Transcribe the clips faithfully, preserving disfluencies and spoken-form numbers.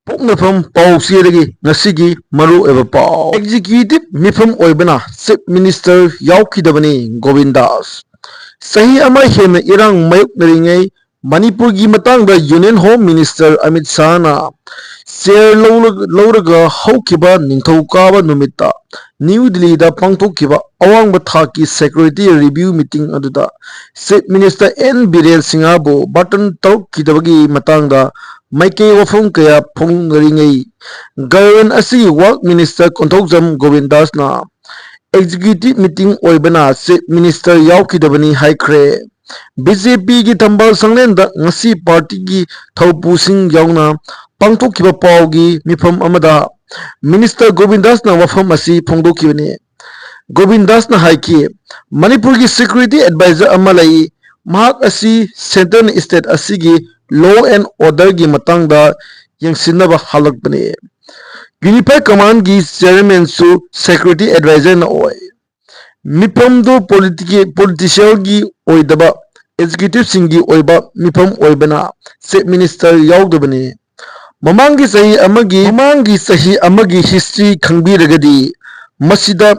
ꯄꯣꯛꯅꯐꯝ ꯄꯥꯎꯆꯦꯗꯒꯤ ꯉꯁꯤꯒꯤ ꯃꯔꯨꯑꯣꯏꯕ ꯄꯥꯎ꯫ ꯑꯦꯛꯖꯤꯀ꯭ꯌꯨꯇꯤꯚ ꯃꯤꯐꯝ ꯑꯣꯏꯕꯅ ꯆꯤꯐ ꯃꯤꯅꯤꯁꯇꯔ ꯌꯥꯎꯈꯤꯗꯕꯅꯤ ꯒꯣꯕꯤꯟ ꯗꯥꯁ꯫ ꯆꯍꯤ ꯑꯃ ꯍꯦꯟꯅ ꯏꯔꯥꯡ ꯃꯥꯌꯣꯛꯅꯔꯤꯉꯩ ꯃꯅꯤꯄꯨꯔꯒꯤ ꯃꯇꯥꯡꯗ ꯌꯨꯅꯤꯌꯟ ꯍꯣꯝ ꯃꯤꯅꯤꯁꯇꯔ ꯑꯃꯤꯠ ꯁꯥꯍꯅ ꯆꯦꯌꯔ ꯂꯧꯔ-, ꯂꯧꯔꯒ ꯍꯧꯈꯤꯕ ꯅꯤꯡꯊꯧꯀꯥꯕ ꯅꯨꯃꯤꯠꯇ ꯅ꯭ꯌꯨ ꯗꯤꯜꯂꯤꯗ ꯄꯥꯡꯊꯣꯛꯈꯤꯕ ꯑꯋꯥꯡꯕ ꯊꯥꯛꯀꯤ ꯁꯦꯀ꯭ꯌꯨꯔꯤꯇꯤ ꯔꯤꯚꯤꯌꯨ ꯃꯤꯇꯤꯡ ꯑꯗꯨꯗ ꯆꯤꯐ ꯃꯤꯅꯤꯁꯇꯔ ꯑꯦꯟ ꯕꯤꯔꯦꯟ ꯁꯤꯡꯍꯕꯨ ꯕꯥꯔꯇꯟ ꯇꯧꯔꯛꯈꯤꯗꯕꯒꯤ ꯃꯇꯥꯡꯗ ꯃꯥꯏꯀꯩ ꯋꯥꯐꯝ ꯀꯌꯥ ꯐꯣꯡꯅꯔꯤꯉꯩ ꯒꯚꯔꯟꯃꯦꯟꯠ ꯑꯁꯤꯒꯤ work minister Konthoujam ꯒꯣꯕꯤꯟꯗꯥꯁꯅ executive meeting ꯑꯣꯏꯕꯅ ꯆꯤꯐ ꯃꯤꯅꯤꯁꯇꯔ ꯌꯥꯎꯈꯤꯗꯕꯅꯤ ꯍꯥꯏꯈ꯭ꯔꯦ꯫ ꯕꯤ ꯖꯦ ꯄꯤꯒꯤ ꯊꯝꯕꯥꯜ ꯁꯪꯂꯦꯟꯗ ꯉꯁꯤ ꯄꯥꯔꯇꯤꯒꯤ ꯊꯧꯄꯨꯁꯤꯡ ꯌꯥꯎꯅ ꯄꯥꯡꯊꯣꯛꯈꯤꯕ ꯄꯥꯎꯒꯤ ꯃꯤꯐꯝ ꯑꯃꯗ ꯃꯤꯅꯤꯁꯇꯔ ꯒꯣꯕꯤꯟꯗꯥꯁꯅ ꯋꯥꯐꯝ ꯑꯁꯤ ꯐꯣꯡꯗꯣꯛꯈꯤꯕꯅꯤ꯫ ꯒꯣꯕꯤꯟꯗꯥꯁꯅ ꯍꯥꯏꯈꯤ, ꯃꯅꯤꯄꯨꯔꯒꯤ ꯁꯦꯀ꯭ꯌꯨꯔꯤꯇꯤ ꯑꯦꯗꯚꯥꯏꯖꯔ ꯑꯃ ꯂꯩ, ꯃꯍꯥꯛ ꯑꯁꯤ ꯁꯦꯟꯇ꯭ꯔꯦꯜ ꯁ꯭ꯇꯦꯠ ꯑꯁꯤꯒꯤ ꯂꯣ ꯑꯦꯟ ꯑꯣꯔꯗꯔꯒꯤ ꯃꯇꯥꯡꯗ ꯌꯦꯡꯁꯤꯟꯅꯕ ꯍꯜꯂꯛꯄꯅꯤ꯫ ꯌꯨꯅꯤꯐꯥꯏꯗ ꯀꯃꯥꯟꯒꯤ ꯆꯤꯌꯔꯃꯦꯟꯁꯨ ꯁꯦꯀ꯭ꯌꯨꯔꯤꯇꯤ ꯑꯦꯗꯚꯥꯏꯖꯔꯅ ꯑꯣꯏ꯫ ꯃꯤꯐꯝꯗꯨ ꯄꯣꯂꯤꯇꯤꯀꯦ-, ꯄꯣꯂꯤꯇꯤꯁꯤꯌꯦꯜꯒꯤ ꯑꯣꯏꯗꯕ ꯑꯦꯛꯖꯤꯀ꯭ꯌꯨꯇꯤꯚꯁꯤꯡꯒꯤ ꯑꯣꯏꯕ ꯃꯤꯐꯝ ꯑꯣꯏꯕꯅ ꯆꯤꯐ ꯃꯤꯅꯤꯁꯇꯔ ꯌꯥꯎꯗꯕꯅꯤ꯫ ꯃꯃꯥꯡꯒꯤ ꯆꯍꯤ ꯑꯃꯒꯤ, ꯃꯃꯥꯡꯒꯤ ꯆꯍꯤ ꯑꯃꯒꯤ ꯍꯤꯁꯇ꯭ꯔꯤ ꯈꯪꯕꯤꯔꯒꯗꯤ ꯃꯁꯤꯗ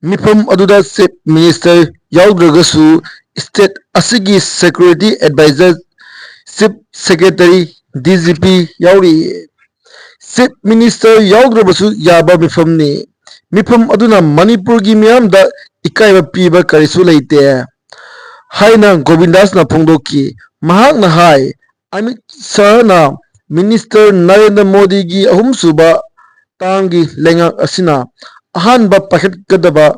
ꯃꯤꯐꯝ ꯑꯗꯨꯗ ꯆꯤꯐ ꯃꯤꯅꯤꯁꯇꯔ ꯌꯥꯎꯗ꯭ꯔꯒꯁꯨ ꯁ꯭ꯇꯦꯠ ꯑꯁꯤꯒꯤ security adviser, chief secretary, D G P ꯌꯥꯎꯔꯤ꯫ ꯆꯤꯐ ꯃꯤꯅꯤꯁꯇꯔ ꯌꯥꯎꯗ꯭ꯔꯕꯁꯨ ꯌꯥꯕ ꯃꯤꯐꯝꯅꯤ꯫ ꯃꯤꯐꯝ ꯑꯗꯨꯅ ꯃꯅꯤꯄꯨꯔꯒꯤ ꯃꯤꯌꯥꯝꯗ ꯏꯀꯥꯏꯕ ꯄꯤꯕ ꯀꯔꯤꯁꯨ ꯂꯩꯇꯦ ꯍꯥꯏꯅ ꯒꯣꯕꯤꯟꯗꯥꯁꯅ ꯐꯣꯡꯗꯣꯛꯈꯤ꯫ ꯃꯍꯥꯛꯅ ꯍꯥꯏ, ꯑꯃꯤꯠ ꯁꯥꯍꯅ ꯃꯤꯅꯤꯁꯇꯔ ꯅꯔꯦꯟꯗ꯭ꯔ ꯃꯣꯗꯤꯒꯤ ꯑꯍꯨꯝꯁꯨꯕ ꯇꯥꯝꯒꯤ ꯂꯩꯉꯥꯛ ꯑꯁꯤꯅ ꯑꯍꯥꯟꯕ ꯄꯥꯏꯈꯠꯀꯗꯕ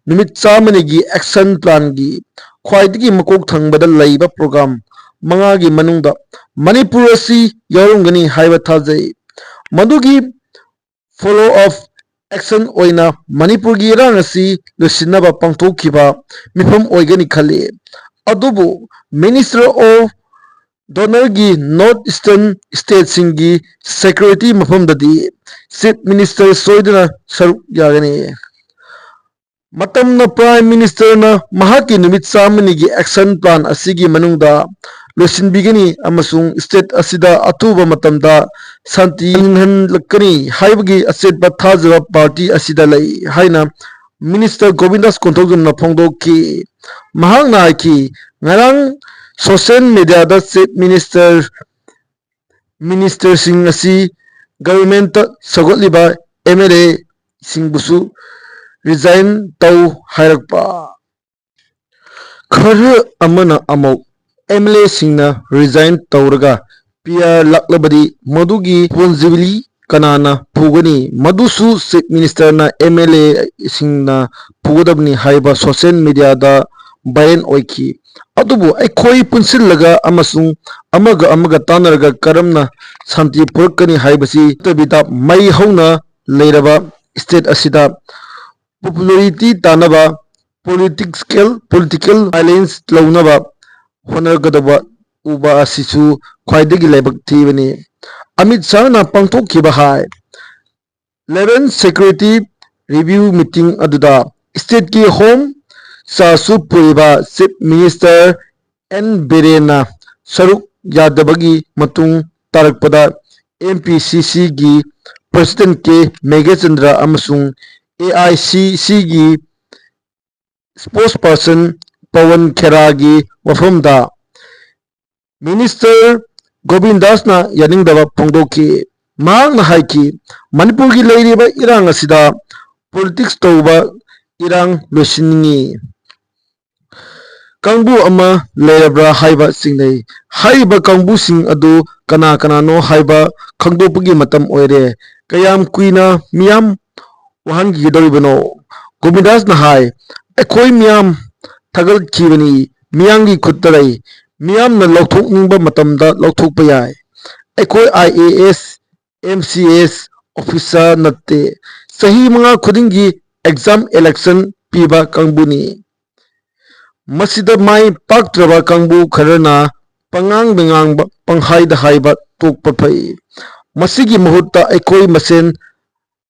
ꯅꯨꯃꯤꯠ ꯆꯥꯝꯃꯅꯤꯒꯤ ꯑꯦꯛꯁꯟ ꯄ꯭ꯂꯥꯟꯒꯤ ꯈ꯭ꯋꯥꯏꯗꯒꯤ ꯃꯀꯣꯛ ꯊꯪꯕꯗ ꯂꯩꯕ ꯄ꯭ꯔꯣꯒ꯭ꯔꯥꯝ ꯃꯉꯥꯒꯤ ꯃꯅꯨꯡꯗ ꯃꯅꯤꯄꯨꯔ ꯑꯁꯤ ꯌꯥꯎꯔꯝꯒꯅꯤ ꯍꯥꯏꯕ ꯊꯥꯖꯩ꯫ ꯃꯗꯨꯒꯤ ꯐꯣꯂꯣ ꯑꯞ ꯑꯦꯛꯁꯟ ꯑꯣꯏꯅ ꯃꯅꯤꯄꯨꯔꯒꯤ ꯏꯔꯥꯡ ꯑꯁꯤ ꯂꯣꯏꯁꯤꯟꯅꯕ ꯄꯥꯡꯊꯣꯛꯈꯤꯕ ꯃꯤꯐꯝ ꯑꯣꯏꯒꯅꯤ ꯈꯜꯂꯤ꯫ ꯑꯗꯨꯕꯨ ꯃꯤꯅꯤꯁꯇꯔ ꯑꯣꯐ ꯗꯣꯅꯔꯒꯤ ꯅꯣꯔꯠ ꯏꯁꯇꯔꯟ ꯁ꯭ꯇꯦꯠꯁꯤꯡꯒꯤ ꯁꯦꯀ꯭ꯌꯨꯔꯤꯇꯤ ꯃꯐꯝꯗꯗꯤ ꯆꯤꯐ ꯃꯤꯅꯤꯁꯇꯔ ꯁꯣꯏꯗꯅ ꯁꯔꯨꯛ ꯌꯥꯒꯅꯤ꯫ ꯃꯇꯝꯅ ꯄ꯭ꯔꯥꯏꯝ ꯃꯤꯅꯤꯁꯇꯔꯅ ꯃꯍꯥꯛꯀꯤ ꯅꯨꯃꯤꯠ ꯆꯥꯝꯃꯅꯤꯒꯤ ꯑꯦꯛꯁꯟ ꯄ꯭ꯂꯥꯟ ꯑꯁꯤꯒꯤ ꯃꯅꯨꯡꯗ ꯂꯣꯏꯁꯤꯟꯕꯤꯒꯅꯤ ꯑꯃꯁꯨꯡ state ꯑꯁꯤꯗ ꯑꯊꯨꯕ ꯃꯇꯝꯗ ꯁꯥꯟꯇꯤ ꯍꯟꯍꯜꯂꯛꯀꯅꯤ ꯍꯥꯏꯕꯒꯤ ꯑꯆꯦꯠꯄ ꯊꯥꯖꯕ party ꯑꯁꯤꯗ ꯂꯩ ꯍꯥꯏꯅ Minister ꯒꯣꯕꯤꯟꯗꯥꯁ ꯀꯣꯟꯊꯧꯖꯝꯅ ꯐꯣꯡꯗꯣꯛꯈꯤ꯫ ꯃꯍꯥꯛꯅ ꯍꯥꯏꯈꯤ, ꯉꯔꯥꯡ social mediaꯗ Chief Minister, ministerꯁꯤꯡ ꯑꯁꯤ governmentꯇ ꯁꯧꯒꯠꯂꯤꯕ MLAꯁꯤꯡꯕꯨꯁꯨ resign ꯇꯧ ꯍꯥꯏꯔꯛꯄ꯫ ꯈꯔ ꯑꯃꯅ ꯑꯃꯨꯛ MLAꯁꯤꯡꯅ resign ꯇꯧꯔꯒ PR ꯂꯥꯛꯂꯕꯗꯤ ꯃꯗꯨꯒꯤ responsibility ꯀꯅꯥꯅ ꯄꯨꯒꯅꯤ? ꯃꯗꯨꯁꯨ Chief Ministerꯅ MLAꯁꯤꯡꯅ ꯄꯨꯒꯗꯕꯅꯤ ꯍꯥꯏꯕ social mediaꯗ viral ꯑꯣꯏꯈꯤ꯫ ꯑꯗꯨꯕꯨ ꯑꯩꯈꯣꯏ ꯄꯨꯟꯁꯤꯜꯂꯒ ꯑꯃꯁꯨꯡ ꯑꯃꯒ ꯑꯃꯒ ꯇꯥꯟꯅꯔꯒ ꯀꯔꯝꯅ ꯁꯥꯟꯇꯤ ꯄꯨꯔꯛꯀꯅꯤ ꯍꯥꯏꯕꯁꯤ ꯅꯠꯇꯕꯤꯗ ꯃꯩ ꯍꯧꯅ ꯂꯩꯔꯕ state ꯑꯁꯤꯗ popularity ꯇꯥꯟꯅꯕ, political, political violence ꯂꯧꯅꯕ ꯍꯣꯠꯅꯒꯗꯕ ꯎꯕ ꯑꯁꯤꯁꯨ ꯈ꯭ꯋꯥꯏꯗꯒꯤ ꯂꯥꯏꯕꯛ ꯊꯤꯕꯅꯤ꯫ ꯑꯃꯤꯠ ꯁꯥꯍꯅ ꯄꯥꯡꯊꯣꯛꯈꯤꯕ ꯍꯥꯏ eleven security review meeting ꯑꯗꯨꯗ stateꯀꯤ home chargeꯁꯨ ꯄꯨꯔꯤꯕ Chief Minister N ꯕꯤꯔꯦꯟꯅ ꯁꯔꯨꯛ ꯌꯥꯗꯕꯒꯤ ꯃꯇꯨꯡ ꯇꯥꯔꯛꯄꯗ MPCCꯒꯤ President ꯀꯦ ꯃꯦꯘꯆꯟꯗ꯭ꯔ ꯑꯃꯁꯨꯡ AICCꯒꯤ spokesperson ꯄꯋꯟ ꯈꯦꯔꯥꯒꯤ ꯋꯥꯐꯝꯗ Minister ꯒꯣꯕꯤꯟꯗꯥꯁꯅ ꯌꯥꯅꯤꯡꯗꯕ ꯐꯣꯡꯗꯣꯛꯈꯤ꯫ ꯃꯍꯥꯛꯅ ꯍꯥꯏꯈꯤ, ꯃꯅꯤꯄꯨꯔꯒꯤ ꯂꯩꯔꯤꯕ ꯏꯔꯥꯡ ꯑꯁꯤꯗ politics ꯇꯧꯕ ꯏꯔꯥꯡ ꯂꯣꯏꯁꯤꯟꯅꯤꯡꯉꯤ꯫ ꯀꯥꯡꯕꯨ ꯑꯃ ꯂꯩꯔꯕ꯭ꯔꯥ ꯍꯥꯏꯕ ꯆꯤꯡꯅꯩ꯫ ꯍꯥꯏꯔꯤꯕ ꯀꯥꯡꯕꯨꯁꯤꯡ ꯑꯗꯨ ꯀꯅꯥ ꯀꯅꯥꯅꯣ ꯍꯥꯏꯕ ꯈꯪꯗꯣꯛꯄꯒꯤ ꯃꯇꯝ ꯑꯣꯏꯔꯦ꯫ ꯀꯌꯥꯝ ꯀꯨꯏꯅ ꯃꯤꯌꯥꯝ ꯋꯥꯍꯟꯈꯤꯒꯗꯧꯔꯤꯕꯅꯣ? ꯒꯣꯕꯤꯟꯗꯥꯁꯅ ꯍꯥꯏ, ꯑꯩꯈꯣꯏ ꯃꯤꯌꯥꯝ ꯊꯥꯒꯠꯈꯤꯕꯅꯤ, ꯃꯤꯌꯥꯝꯒꯤ ꯈꯨꯠꯇ ꯂꯩ꯫ ꯃꯤꯌꯥꯝꯅ ꯂꯧꯊꯣꯛꯅꯤꯡꯕ ꯃꯇꯝꯗ ꯂꯧꯊꯣꯛꯄ ꯌꯥꯏ꯫ ꯑꯩꯈꯣꯏ IAS, MCS officer ꯅꯠꯇꯦ꯫ ꯆꯍꯤ ꯃꯉꯥ ꯈꯨꯗꯤꯡꯒꯤ exam election ꯄꯤꯕ ꯀꯥꯡꯕꯨꯅꯤ꯫ ꯃꯁꯤꯗ ꯃꯥꯏ ꯄꯥꯛꯇ꯭ꯔꯕ ꯀꯥꯡꯕꯨ ꯈꯔꯅ ꯄꯉꯥꯡꯗ ꯉꯥꯡꯕ, ꯄꯪꯍꯥꯏꯗ ꯍꯥꯏꯕ ꯇꯣꯛꯄ ꯐꯩ꯫ ꯃꯁꯤꯒꯤ ꯃꯍꯨꯠꯇ ꯑꯩꯈꯣꯏ ꯃꯁꯦꯟ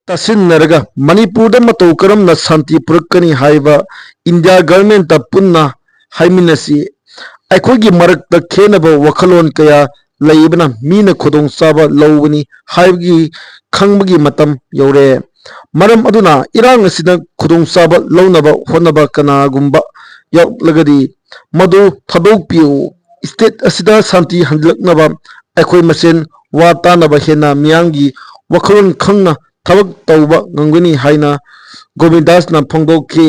ꯇꯥꯁꯤꯟꯅꯔꯒ ꯃꯅꯤꯄꯨꯔꯗ ꯃꯇꯧ ꯀꯔꯝꯅ ꯁꯥꯟꯇꯤ ꯄꯨꯔꯛꯀꯅꯤ ꯍꯥꯏꯕ India governmentꯇ ꯄꯨꯟꯅ ꯍꯥꯏꯃꯤꯟꯅꯁꯤ꯫ ꯑꯩꯈꯣꯏꯒꯤ ꯃꯔꯛꯇ ꯈꯦꯟꯅꯕ ꯋꯥꯈꯜꯂꯣꯟ ꯀꯌꯥ ꯂꯩꯕꯅ ꯃꯤꯅ ꯈꯨꯗꯣꯡꯆꯥꯕ ꯂꯧꯕꯅꯤ ꯍꯥꯏꯕꯒꯤ ꯈꯪꯕꯒꯤ ꯃꯇꯝ ꯌꯧꯔꯦ꯫ ꯃꯔꯝ ꯑꯗꯨꯅ ꯏꯔꯥꯡ ꯑꯁꯤꯅ ꯈꯨꯗꯣꯡꯆꯥꯕ ꯂꯧꯅꯕ ꯍꯣꯠꯅꯕ ꯀꯅꯥꯒꯨꯝꯕ ꯌꯥꯎꯂꯒꯗꯤ ꯃꯗꯨ ꯊꯥꯗꯣꯛꯄꯤꯌꯨ꯫ ꯁ꯭ꯇꯦꯠ ꯑꯁꯤꯗ ꯁꯥꯟꯇꯤ ꯍꯟꯂꯛꯅꯕ ꯑꯩꯈꯣꯏ ꯃꯁꯦꯟ ꯋꯥ ꯇꯥꯅꯕ ꯍꯦꯟꯅ ꯃꯤꯌꯥꯝꯒꯤ ꯋꯥꯈꯜꯂꯣꯟ ꯈꯪꯅ ꯊꯕꯛ ꯇꯧꯕ ꯉꯝꯒꯅꯤ ꯍꯥꯏꯅ ꯒꯣꯕꯤꯟꯗꯥꯁꯅ ꯐꯣꯡꯗꯣꯛꯈꯤ꯫